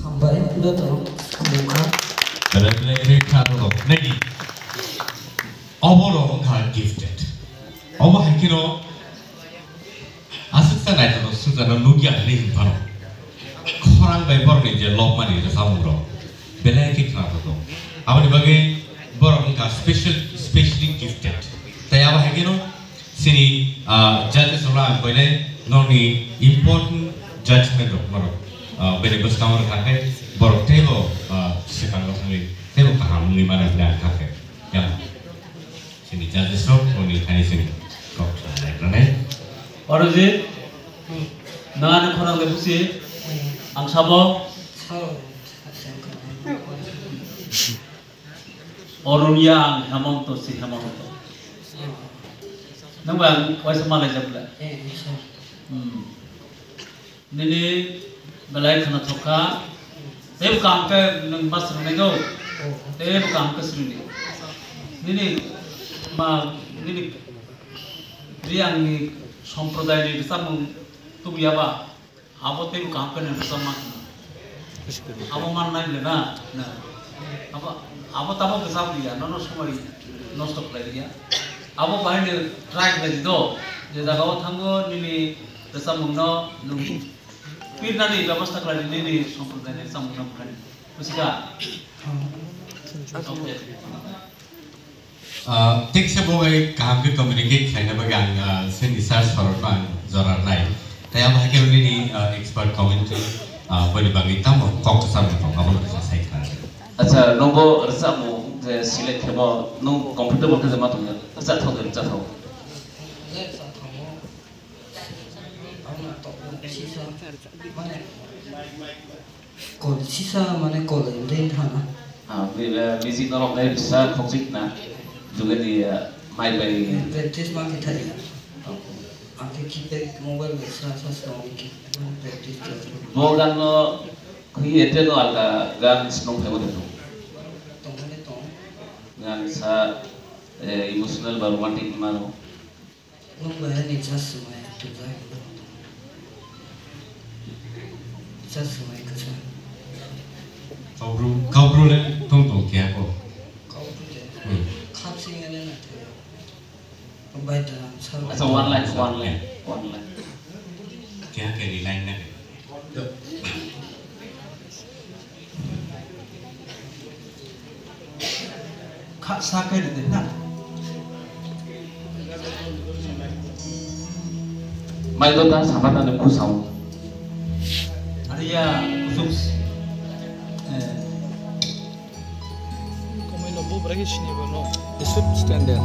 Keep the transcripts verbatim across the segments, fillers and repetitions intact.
Hambai, joto, hambai wngkha. Belai belai khe kha joto. Nagi. Obo rok wngkha gifted. Obo hai kheno aswksa naithokno swngcharno nukya hinwi hwn phano. Khorang bai borokni je lobmani rwchapmung rok belai khe khna thok. Aboni bagwi borok wngkha special, specially gifted. Tai abo hai kheno chini, ah, judges rok ang koinai nokni important judgment rok borok, ah, bini bwskango rwkha khe borok teibo, ah, swkango thangwi teibo kaham wngwi mano hinwi ang kha khe. Yang chini judges rok oni thani chini kok sanai ranai. Arujit, nang ani khorang de busi, ang sabo. Arun yang Hemonto si Hemonto. Nang ba ang waisa malai jabla. Hmm. Nini belai khwnathok kha. Tei bwkha hwnkhe nwng ma swrwngnaino? Tei bwkha hwnkhe swrwngdi. Nini ma, nini Reang ni somprodai ni rwchapmung tubuya ba? Abo tei bwkha hwnkhe nwng rwchapma khna. Abo mannai le na? Na. Abo, abo tamo kwchak ya, nono somoi nosto khlai ya. Abo bahai no try khlai di do, je jaga o thango nini rwchapmung no nwng pirnani bebosta khlai di, nini somprodai ni rwchapmung no bukhani. Buji kha? Okay. Ah, thik se bo bai kaham khe communicate khlaina bagwi ang, ah, seni sir sorokno ang jora rwnai. Tei abo hai khe nini, ah, expert commentary, ah, boni bagwi tamo kok kwcham tong, abo no kisa sai khna. Acha, nwng bo rwchapmung je select khe bo nwng comfortable khe je ma tongya. Rwchap thok de, rwchap thok. Kol sisa mane kol rin thana. Ah, mi-, eh, music norok nai sa khokjik na. Jugeni, eh, mai bai. Practice ma kithai. Ang khe keypad mobile bai sa sa song ki practice khe. Bo gan no khui ete no alka gan snong phai bo de. Tong mane tong. Gan sa, eh, emotional ba romantic ma no. Nwng bai ani cha swmai tubjak. Cha swmai kwsa. Kaubru, kaubru le tong tong kya ko? Kaubru le. Hmm. Khap sing ale na thaya. Bai da sa. Acha, one line, one line, one line. Kya kya ni line na? Kha sa kai de na. Mai do ta saba ta ne khu sao. Ariya, kusuk. Eh. Komai no bo bwragi sini bo no. Isut standard.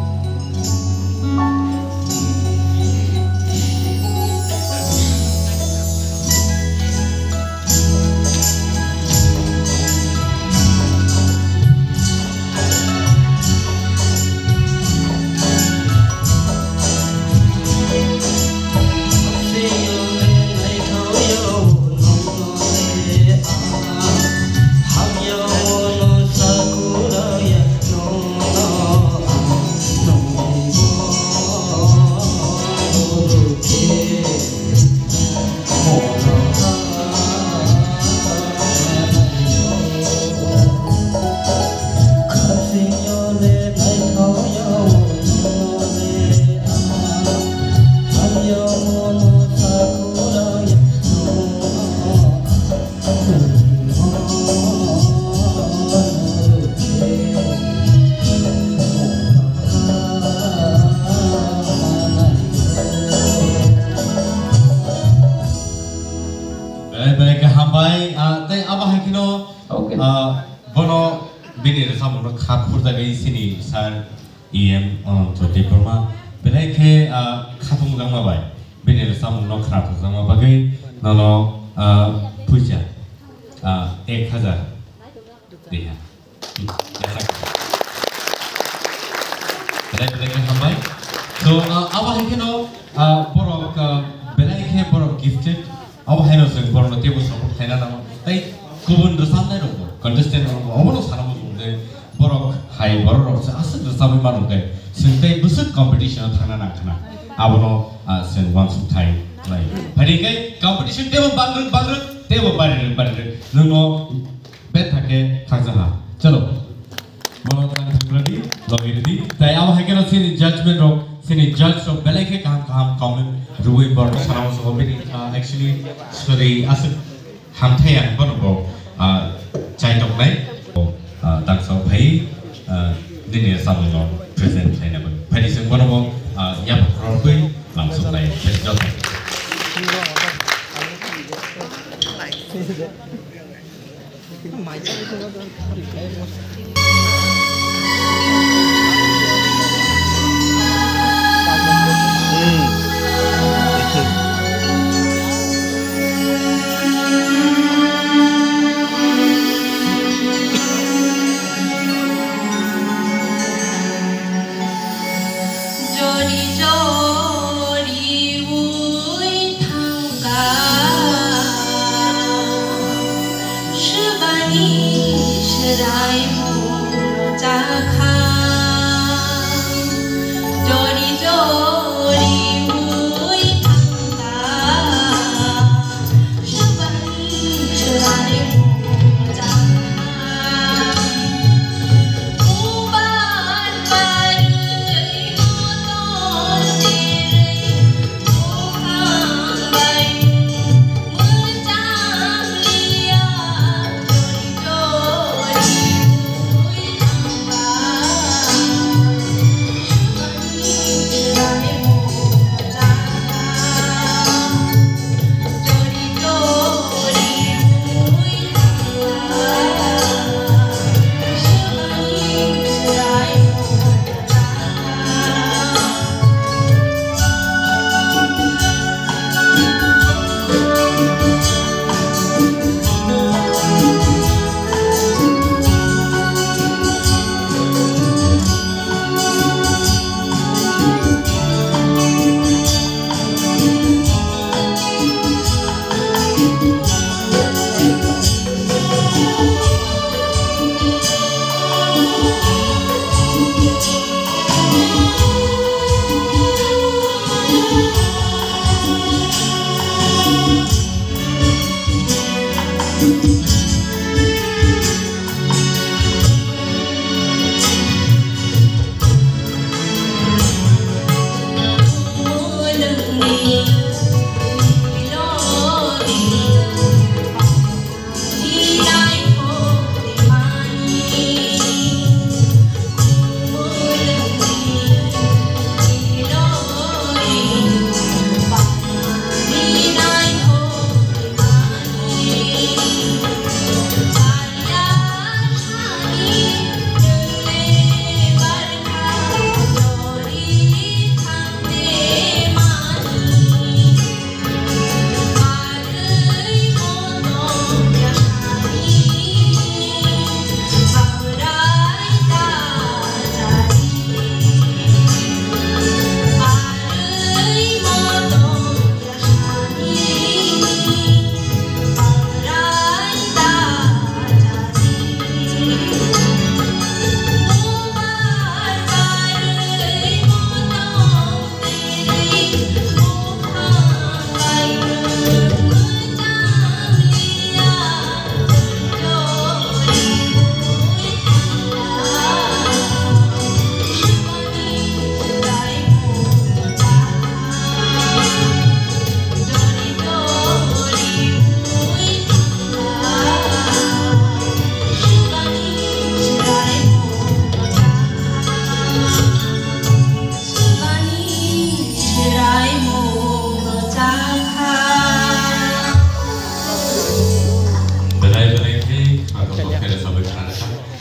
Hambai, ah, tei abo hai kheno, okay, ah, bono bini rwchapmungno kha khurjagwi chini sir E M Ananto Debbarma, belai khe, ah, khatung jakma bai bini rwchapmungno khna thokjakma bagwi nono, ah, puisa, ah, ek hazar riha. Belai belai khe hambai. So, ah, abo hai kheno, ah, borok, ah, belai khe borok gifted. Abo haino chwng borokno teibo support khaina nango. Tei kubun rwchapnai rokbo, contestant rokbo obono sana muchung je borok hai borok rok se aswk rwchabwi mano khe chwng tei bwswk competition o thangna nang khna. Abono, ah, chwng uansuk thai khlai. Phaidi khe competition teibo bangrwk bangrwk, teibo barirwk barirwk. Nwngno Bethake khakjaha. Chalo. Bono tang thakradi, logi ridi. Tai abo hai khe chini judgment rok, chini judge rok belai khe kaham kaham comment rwui borok sana muchungo bini, ah, actually, sorry, aswk hamthai ang bono bo, ah, chai toknai. Ah, tang sao phai, ah, nini samung no present khlaina bagwi. Phaidi chwng bono bo, ah, yapha khorokwi lamsoknai. Phaidi joto. Jori jori ui thangkha, swbani swrai mung chakha. Jori jori ui thangkha,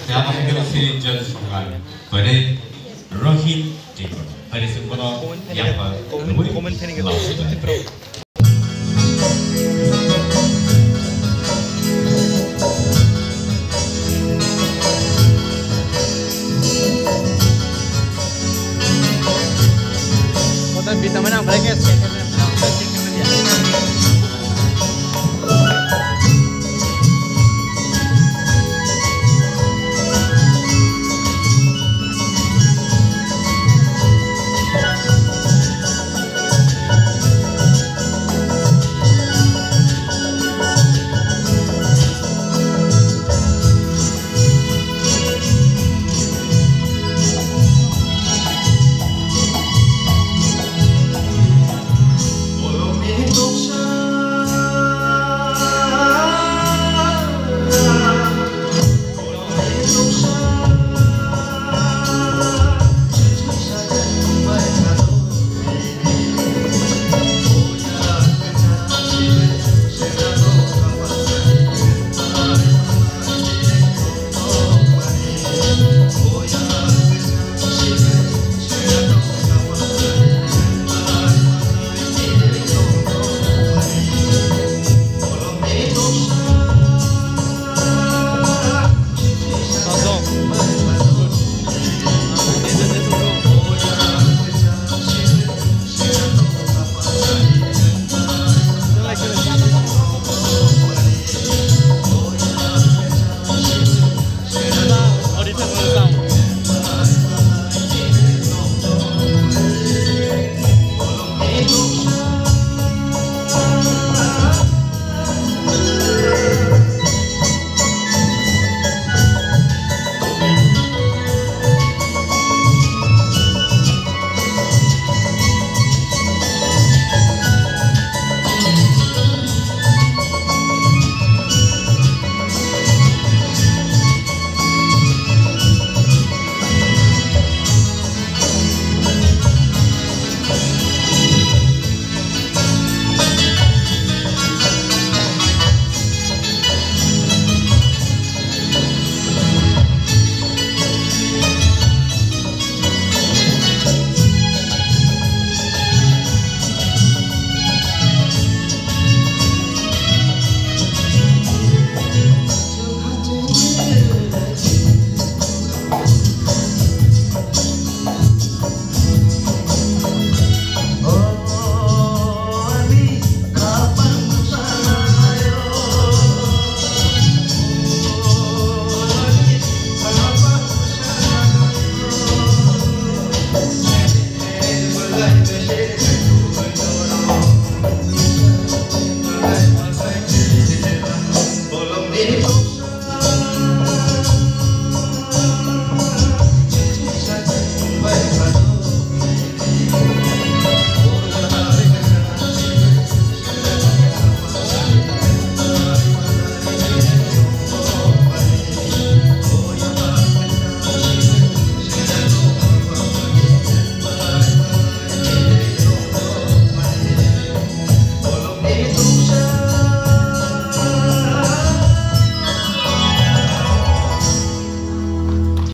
Tei abo wngkha chini judge wngkha, koinai Rohin Tripura. Haini chwng bono yapha rwui lausajak.